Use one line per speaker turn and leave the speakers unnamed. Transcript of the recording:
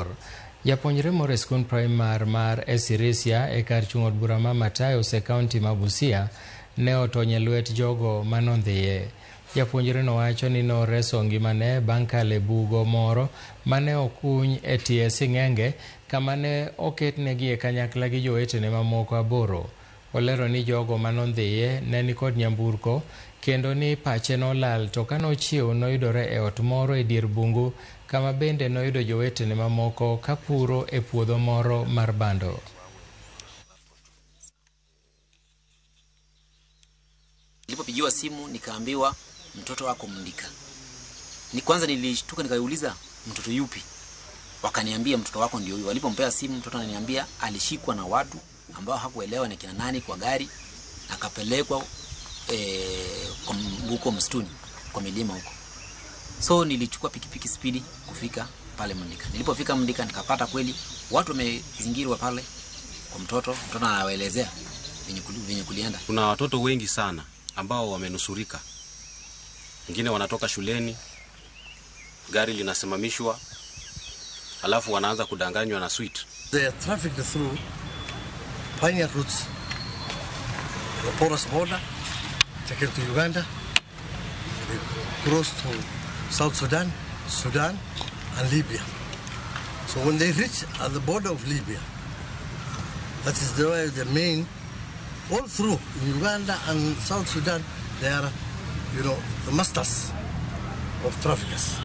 Oduor. Japuonjre moro e skund primar mar Esirisia e kar chung' od bura ma Matayos e kaunti ma Busia ne otony e lwet jogo manondhiye. Japuonjreno wacho ni noreso ngimane bang' kalo e bugo moro mane okuny e tie sing'enge kama ne oketnegie kanyakla gi jowetene mamoko 8. Olero ni jogo manondhiye ne nikod nyamburko kendo ni pache nolal to kanochiew noyudore e ot moro e dier bungu kama bende noyudo jowetene mamoko kapuro e puodho moro mar bando.
Nilipopigiwa simu nikaambiwa mtoto wako Mndika. Ni kwanza nilishtuka nikauliza mtoto yupi? Wakaniambia mtoto wako ndio huyu. Walipompea simu mtoto ananiambia alishikwa na watu ambao hakuelewa ni kina nani kwa gari, akapelekwa huko msituni kwa milima huko. So nilichukua pikipiki spidi kufika pale Mndika. Nilipofika Mndika nikapata kweli watu wamezingirwa pale kwa mtoto. Mtoto anawaelezea venye kulienda.
Kuna watoto wengi sana ambao wamenusurika. Wengine wanatoka shuleni, gari linasimamishwa, alafu wanaanza kudanganywa na sweet.
They are trafficked through pioneer routes, the porous border, taken to Uganda, they cross to South Sudan, Sudan, and Libya. So when they reach at the border of Libya, that is the way the main, all through in Uganda and South Sudan, they are, the masters of traffickers.